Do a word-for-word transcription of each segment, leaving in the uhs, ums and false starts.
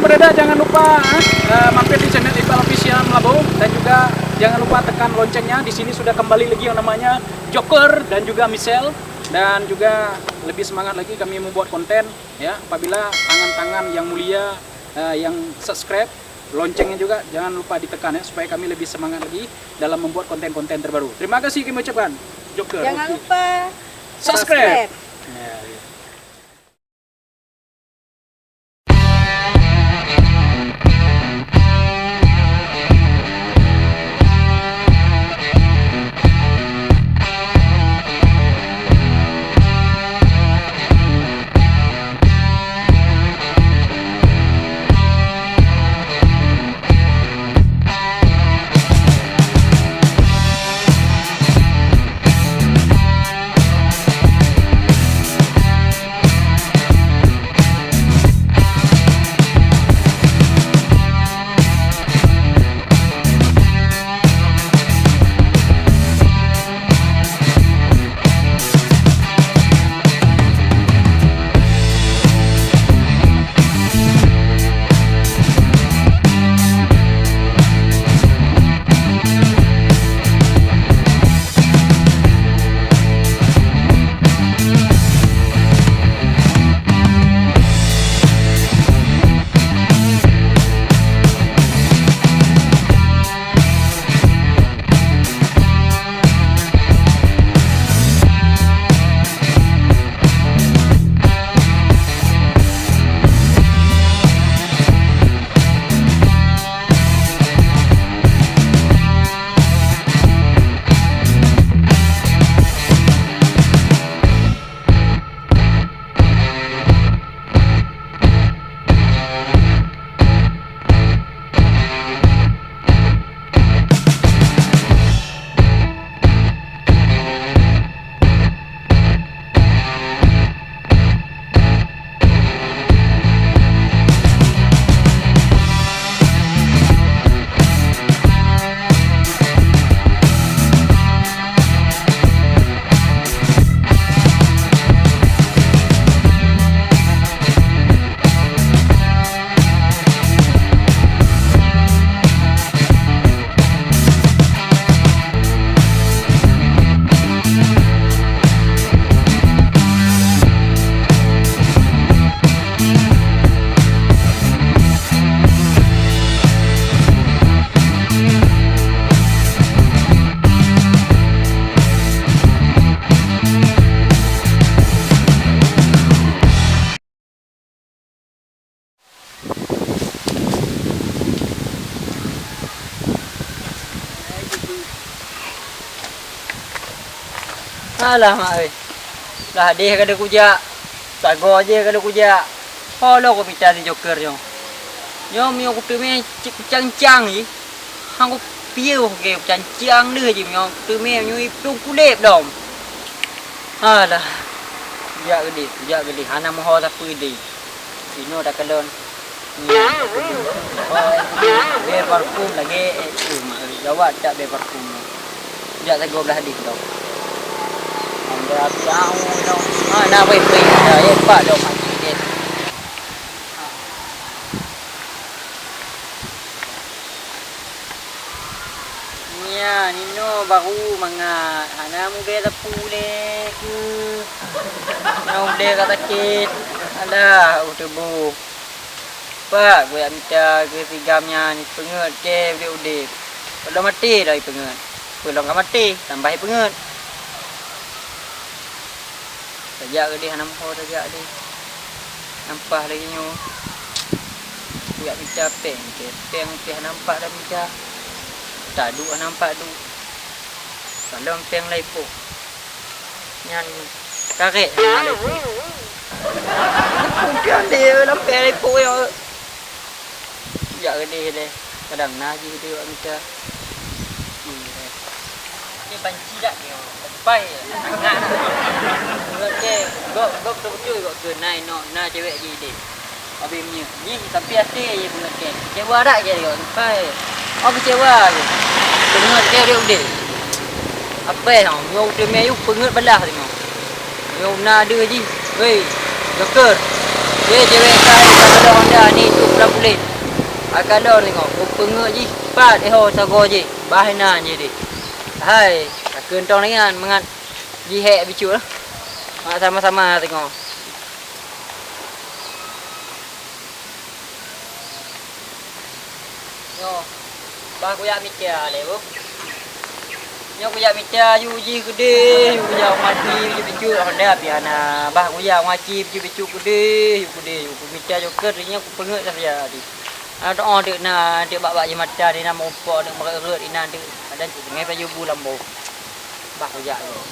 Pemirsa, jangan lupa, eh, mampir di channel Iqbal Official Meulaboh dan juga jangan lupa tekan loncengnya. Di sini sudah kembali lagi yang namanya Joker dan juga Michelle, dan juga lebih semangat lagi kami membuat konten, ya. Apabila tangan-tangan yang mulia, eh, yang subscribe, loncengnya juga jangan lupa ditekan, ya, supaya kami lebih semangat lagi dalam membuat konten-konten terbaru. Terima kasih kami ucapkan, Joker. Jangan lupa subscribe. Ya, ya. Alah, mak euy. Lah deh ka lheueh kujak. Sagoe jih ka lheueh kujak. Ho lom kumita si Joker nyoe. Nyoe meunyoe kuteumé cit kucang-cang jih. Han kupiôh lagèe kucang-cang deuh jih meunyoe kuteumé meunyoe iplueng kulét lom. Alah. Kujak keudeh, kujak keudeh. Hana meuho sapeue deh. Inoe takalon. Nyan, bèe parfum lagèe, eh, eh, gawat cak bèe parfum. Jak sagoe blah deh dong. Ambil api au dong. Ah, na wei pei. Dah, eh, pak dong mati deh. Nyan, inoe baru mangat. Hana mubèe sapeue lé keuh. Nyoe udép ka sakét. Alah, uh, tuboh. Pat kujak mita keu si Gam nyan, ipeungeuet kèe udép-udép. Padahai maté dah ipeungeuet. Peue lom ka maté, tambah ipeungeuet. Tajak keudeh hana meuho tajak deh. Nampak lagèe nyoe. Kujak mita pèng kèe, pèng pih hana nampak dah mita. Taduek hana nampak duek. Kalon pèng laipok. Nyan karek hana laipok. Mungkin deh lampèe laipok nyoe. Jak keudeh deh. Kadang na jih deh awak mita. Ni banci dak nyoe. Pai sangat. Oke, gok gok betul-betul gok ke nai no na cewek jih deh. Abis nyoe, jih tapi até jih peungeut kèe. Kecewa dak kèe gok, pai. Oh kecewa. Peungeut kèe udeh-udeh. Apa hang, nyoe udeh meyuh peungeut balah tengok. Nyoe na deuh jih. Wei, Joker. Deh cewek ka, ka lôn honda ni tu pulang puléh. Ka lôn tengok, peungeut jih pat, eh, ho sagoe jih, bah inan jih deh. Hai, ka keuntong lagèe nyan mangat jihèk bicut lah. Mak sama-sama tengok. Nyoe, bah kujak mita lé, Bu. Nyoe kujak mita, yue jih keudeh, yue kujak maci, bicut-bicut, honda pih hana. Bah kujak maci, bicut-bicut keudeh, yue keudeh, yue kumita joker, nyoe kupeungeut saja tadi. Hana teu'oh teuk na, teuk bak-bak jih mata, di na meureumpok, teuk meureuet-reuet, inan teuk, kadang teuk teungoh pajoh bu lam boh. Bah kujak nyoe.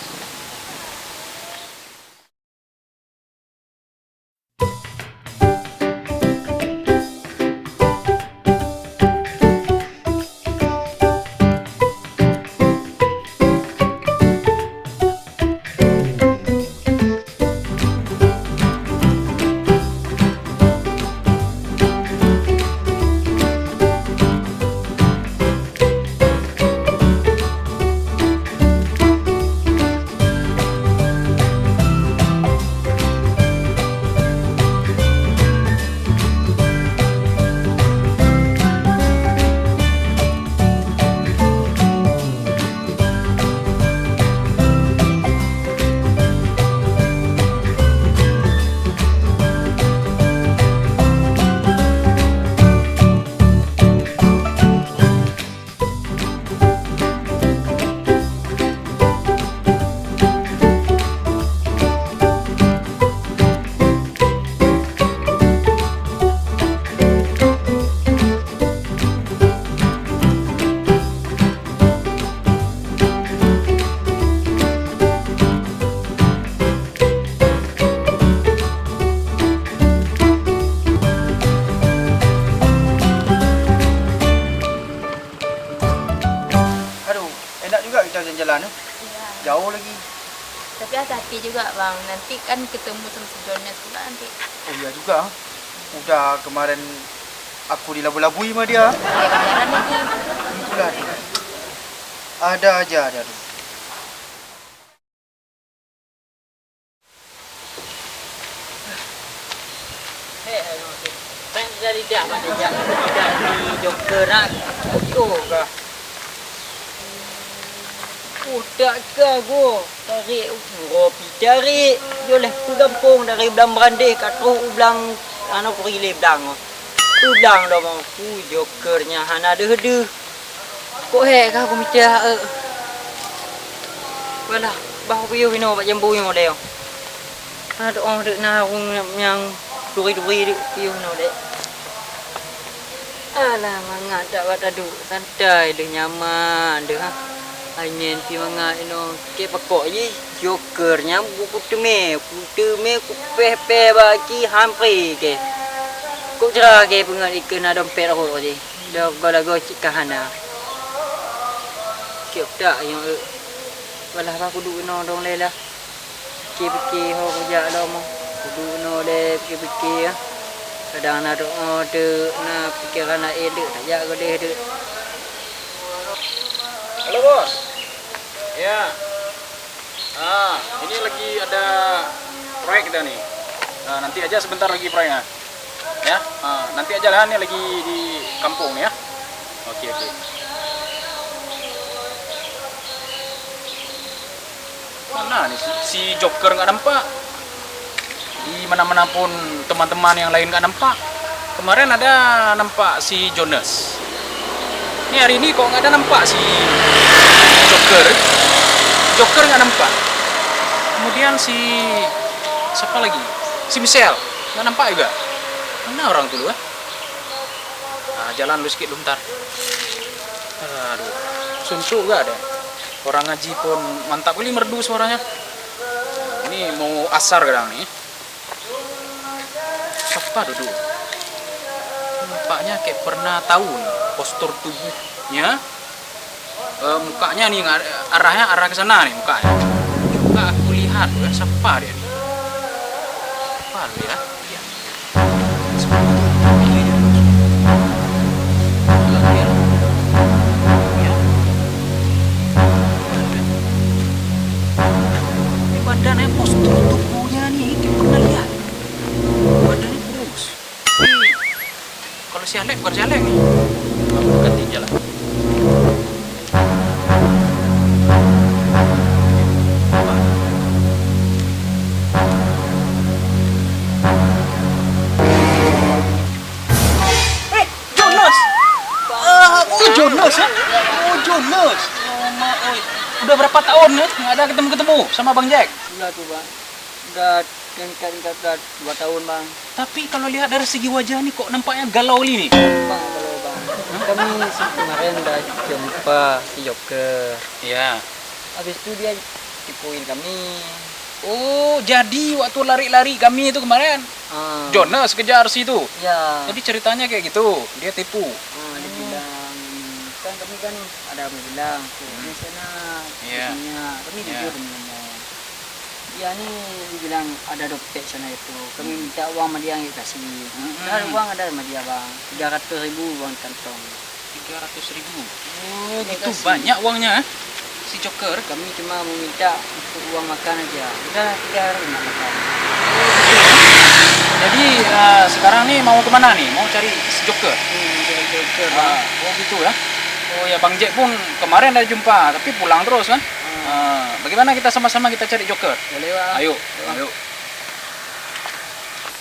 Aduh, enak juga kita jalan-jalan, eh. Iya. Jauh lagi. Tapi hati-hati juga, Bang. Nanti kan ketemu sama si Jonas pula nanti. Oh, iya juga. Udah kemarin aku dilabui-labui sama dia. Iya, pacaran lagi. Itulah dia. Ada aja dia tu. Hei, ayo, hei. Kan dari dah, pada jak, dah di joker nak, oh, kah? Utak kah, go? Tarik, ngopi tarik. Yo leh, peugampông dari Blang Berandeh, ka troh u Blang, ano, Puri lé Blang. Peue blang lom, ku joker nyan hana deuh-deuh. Kok hék kah kumita, eh. Walah, bah piôh inoe bak jambu nyoe deh. Adoe, deuek na ureueng nyang turi-turi deuek piôh inoe deh. Alah, mangat dak bak taduek, santai deuh, nyaman deuh, ha. Hai nyan pih mangat inoe, keu pakok jih, joker nyan buku teumé, ku teumé, ku péh-péh bak ki, hampri keu. Kok jra keu peungeut ikeue na dompet rhot jih. Lagoe-lagoe cit ka hana. Kiok tak nyang, eh, walah bah kuduek inoe dong lé lah. Pike-pike ho kujak lom. Kuduek inoe lé pike-pike, ya. Kadang na doa teuk, na pikeran laén teuk, tajak keudeh teuk. Halo, Bos. Ya. Ah, ini lagi ada proyek kita nih. Nah, nanti aja sebentar lagi proyeknya. Ya, ah, nanti aja lah, ini lagi di kampung ya. Oke, oke. Mana nih si, si Joker nggak nampak? Di mana-mana pun teman-teman yang lain nggak nampak. Kemarin ada nampak si Jonas. Ini hari ini kok nggak ada nampak si Joker. Joker nggak nampak. Kemudian si, siapa lagi? Si Michelle nggak nampak juga. Mana orang tu, ah? Ah, jalan dulu sikit dulu, bentar. Aduh, suntuk gak ada. Orang ngaji pun mantap kali merdu suaranya. Ini mau asar kadang ni. Siapa duduk? Nampaknya kayak pernah tahu nih postur tubuhnya. Eh, mukanya nih, arahnya arah ke sana nih mukanya. Coba aku lihat, ya, siapa dia nih? Siapa dia? Iya. Siapa? Iya, iya. Iya, iya. Iya. Ini badannya, postur tubuhnya nih, kayak pernah lihat. Badannya Si Alek bukan si Alek ni. Ganti jalan. Eh, Jonas! Ah, oh, Jonas, eh? Oh, Jonas. Oh, mak, oi. Udah berapa tahun, eh, nggak ada ketemu-ketemu sama Bang Jack? Udah tuh, Bang. Udah tingkat-tingkat udah dua tahun, Bang. Tapi kalau lihat dari segi wajah ni, kok nampaknya galau li ni? Bang, galau, Bang. Kami se-, kemarin udah jumpa si Joker. Iya. Habis itu dia tipuin kami. Oh, jadi waktu lari-lari kami itu kemarin, ah, Jonas kejar situ. Ya. Jadi ceritanya kayak gitu, dia tipu. Ah, dia bilang, kan kami kan ada bilang, "Tuh, ini sana, iya, sini." Kami, iya, jujur kami ngomong. Dia ni bilang ada dompet sana itu. Kami minta uang sama dia, nggak kasih. Mm-mm. Padahal uang ada sama dia, Bang. Tiga ratus ribu uang di kantong. Tiga ratus ribu. Oh, gitu banyak uangnya, eh? Si Joker. Kami cuma meminta untuk uang makan aja. Udah tiga hari nggak makan. Jadi, eh, sekarang ni mau kemana ni? Mau cari si Joker? Hmm, cari Joker, Bang. Ah, oh, gitu ya. Oh ya, Bang Jack pun kemarin dah jumpa, tapi pulang terus kan? Hmm. Ah, bagaimana kita sama-sama kita cari Joker? Boleh, Bang. Ayo, ayo.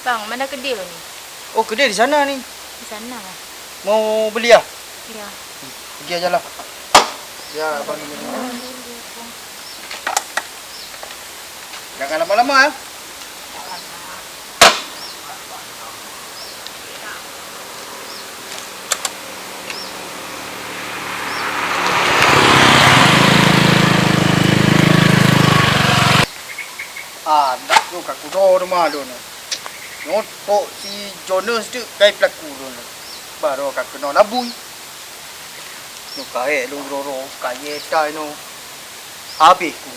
Bang, mana kedai lo ni? Oh, kedai di sana ni. Di sana. Mau beli ya? Iya. Pergi aja lah. Ya, abang ini. Jangan lama-lama, ya. Ah, ndak tu ka kudo rumah lôn. Nyoe tok si Jonas tu kai pelaku lôn. Baru ka keunoe labui. Nyoe kaék lôn roro, kayée tai nyoe. Habéh ku.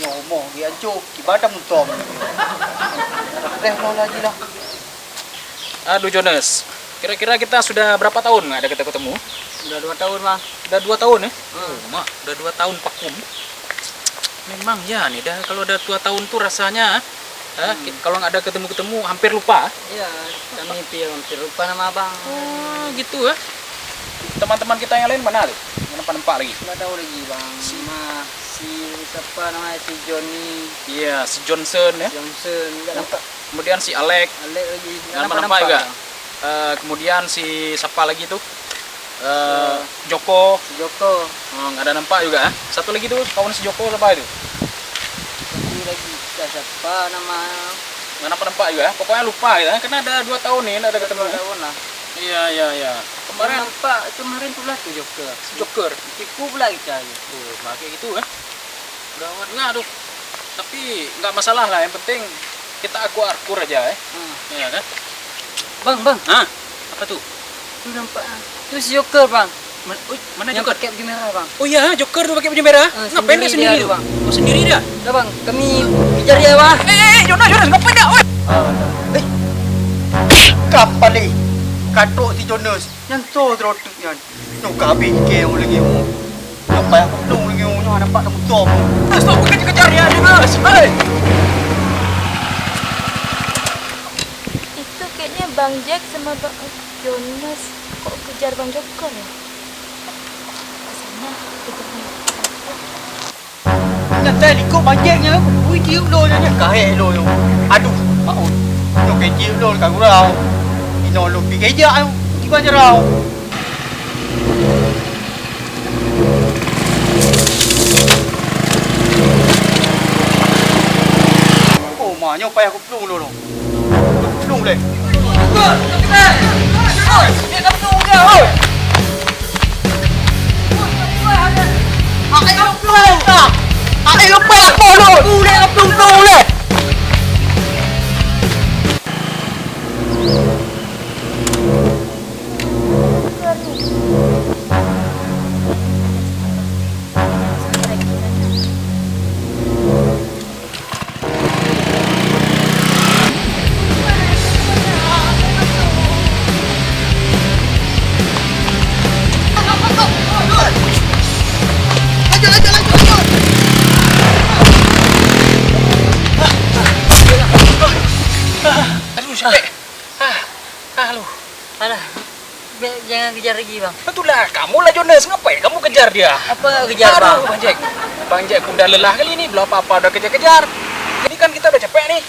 Nyoe rumoh geuanco, kiban tamuntom. Reh nyoe lagi lah. Aduh, Jonas, kira-kira kita sudah berapa tahun nggak ada ketemu-ketemu? Udah dua tahun, Bang. Udah dua tahun, ya? Hmm. Oh, mak, udah dua tahun vakum. Memang ya nih, dah kalau udah dua tahun tuh rasanya, eh, hmm, ki-, kalau nggak ada ketemu-ketemu, hampir lupa. Iya, kami pih hampir lupa nama abang. Oh, gitu ya. Teman-teman kita yang lain mana tuh? Yang nampak-nampak lagi? Nggak tahu lagi, Bang. Si, ma, si siapa namanya, si Joni. Iya, si Johnson ya. Johnson, nggak nampak. Kemudian si Alek. Alek lagi. Nggak nampak-nampak juga. Eh, kemudian si siapa lagi tuh? Eh, Joko. Si Joko. Oh, nggak ada nampak juga, eh? Satu lagi tuh, kawan si Joko siapa itu? Satu lagi, siapa nama? Nggak nampak-nampak juga, eh? Pokoknya lupa gitu, eh? Karena ada dua tahun nih, nggak ada ketemu. Dua tahun lah. Iya, iya, iya. Kemarin nampak, kemarin pula tuh Joker. Si Joker. Tipu pula kita. Oh, pakai gitu, eh? Gawat juga tuh. Tapi nggak masalah lah, yang penting kita akur-akur aja, eh. Hmm. Iya kan? Bang, bang. Hah? Apa tuh? Tuh nampak, ah. Tuh si Joker, Bang. Ma-, ui, mana Joker? Yang pakai baju merah, Bang. Oh iya, Joker tuh pakai baju merah. Ah, ngapain dia sendiri dia sendiri tuh, Bang? Oh, sendiri dia? Udah, Bang. Kami kejar dia, Bang. Eh, eh, eh, Jonas, Jonas, ngapain dia? Oi. Ah, eh. Kapal ni. Katok si Jonas. Nyan tu terotok nyan. Nyoe ka habéh ikée ulée nyoe. Nyoe payah kuplong ulée nyoe, nyoe hana pat tamutom. Terus tu bukan kejar dia, Jonas. Hei! Itu kayaknya Bang Jack sama Bang Jonas. Kok kejar Bang Joker ya? Ke sana, kejar Bang Joker. Nyan tai likot banjéng nyan, ui, tiep lôn nyan, nyan kahé lôn nyoe. Aduh, maot. Nyoe keu tiep lôn ka gurau. Inoe lôn pi geujak nyoe, tiba jarau. Oh, ma, nyoe payah kuplong lôn nyoe. Lôn lé. Alah, be-, jangan kejar lagi, Bang. Betul lah, kamu lah Jonas, ngapain kamu kejar dia? Apa nak kejar, Aduh, Bang? Bang Jack. Bang Jack udah lelah kali ini, belum apa-apa udah kejar-kejar. Ini kan kita udah capek nih.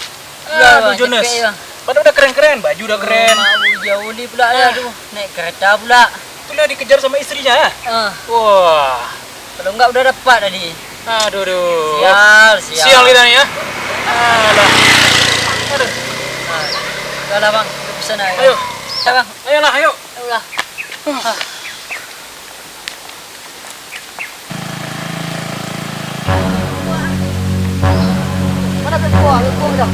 Ya, Aduh, Bang, Jonas. Capek, Bang. Padahal udah keren-keren, baju udah keren. Mau jauh ni pula Ah. dah tu. Naik kereta pula. Itulah dikejar sama istrinya, ya? Ah. Wah. Kalau enggak udah dapat tadi. Aduh, aduh. Sial, sial. Sial kita ni, ya. Alah. Aduh. Ah. Udah lah, Bang. Kita pesan aja. Ayo. Ya, Bang. Ayolah, ayo. Ayolah. Ah. Mana pek buah? Pek buah dah.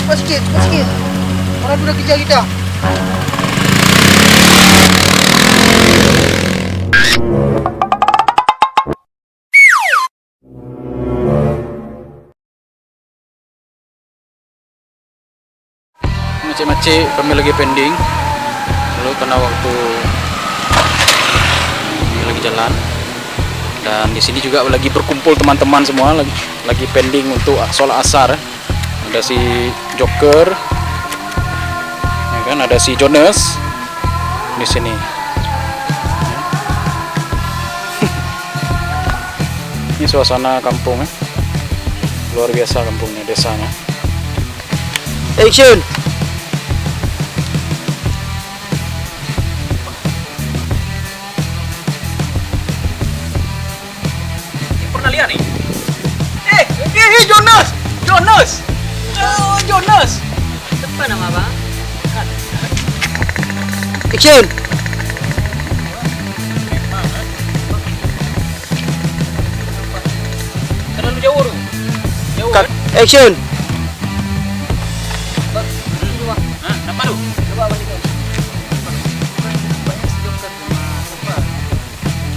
Cepat sikit, cepat sikit. Orang tu dah kejar kita. Macet-macet, kami lagi pending. Lalu karena waktu ini lagi jalan. Dan di sini juga lagi berkumpul teman-teman semua, lagi, lagi pending untuk sholat asar. Ada si Joker, ya kan, ada si Jonas di sini. Ini suasana kampung, eh. Luar biasa kampungnya, desanya. Action. Pernah lihat nih? Eh, eh, eh, Jonas! Jonas! Jo-, Jonas! Siapa nama abang? Action. Terlalu jauh tu. Jauh, Cut. Kan? Action. Hah? Kenapa tu?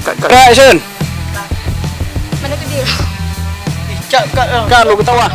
Cut, cut. Cut, action. Mana tu dia? Ih, cut, cut, ah. Cut, lu ketawa.